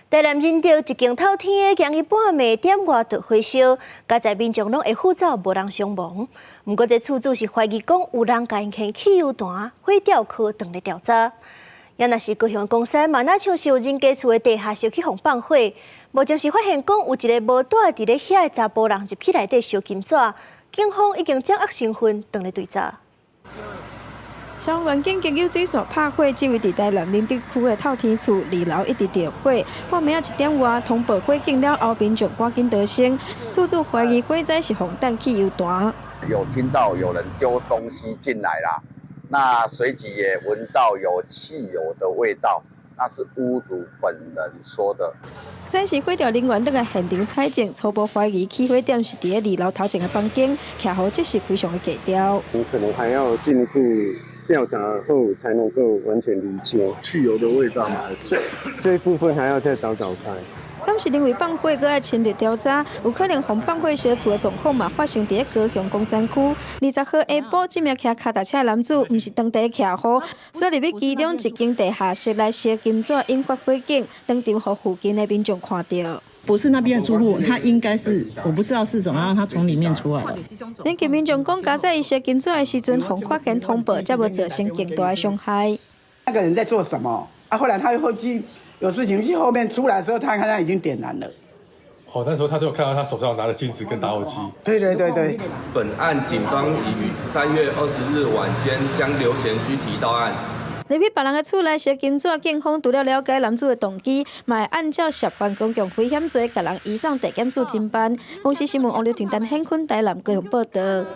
台南仁德一間透天的，今日半暝點外著火燒，佳哉民眾攏會赴走，無人傷亡。毋過這厝主是懷疑講有人共𪜶獻汽油彈，火調科正咧調查。也若是高雄岡山嘛，若像是有人家厝的地下室去予放火，目前是發現講有一个無蹛佇咧遐的查埔人入去內底燒金紙，警方已經掌握身份，正咧追查。消防員緊急用水線拍火，這位佇台南仁德區的透天厝二樓一直著火，半暝仔1點外通報火警了後，民眾趕緊逃生。厝主懷疑火災是予彈汽油彈。有聽到有人丟東西進來啦，那隨即也聞到有汽油的味道，那是屋主本人說的。這是火調人員轉來現場採證，初步懷疑起火點是佇咧二樓頭前的房間，徛予這是非常的低調。可能還要進一步調查後才能夠完全釐清。汽油的味道嘛？對，這一部分還要再找找看。敢是認為放火，閣愛深入調查，有可能予放火燒厝的狀況嘛發生佇咧高雄岡山區。20號下晡，這名騎跤踏車的男子毋是當地徛戶，所以入去其中一間地下室來燒金紙，引發火警，當場予附近的民眾看著。不是那邊的住戶，他應該是我不知道是怎麼樣，他從裡面出來的。鄰近民眾講，佳哉伊燒金紙的時陣，予發現通報，才無造成更大的傷害。那個人在做什麼？啊，後來他又後期有事情去後面出來的時候，他看他已經點燃了。哦，那時候他就有看到他手上拿着金紙跟打火機。對對對對。本案警方已於3月20日晚間將劉賢拘提到案。入去別人的厝內燒金紙，警方除了了解男子的動機，嘛會按照涉犯公共危險罪，共人移送地檢署偵辦。公視新聞王劉婷、陳顯坤台南高雄報導。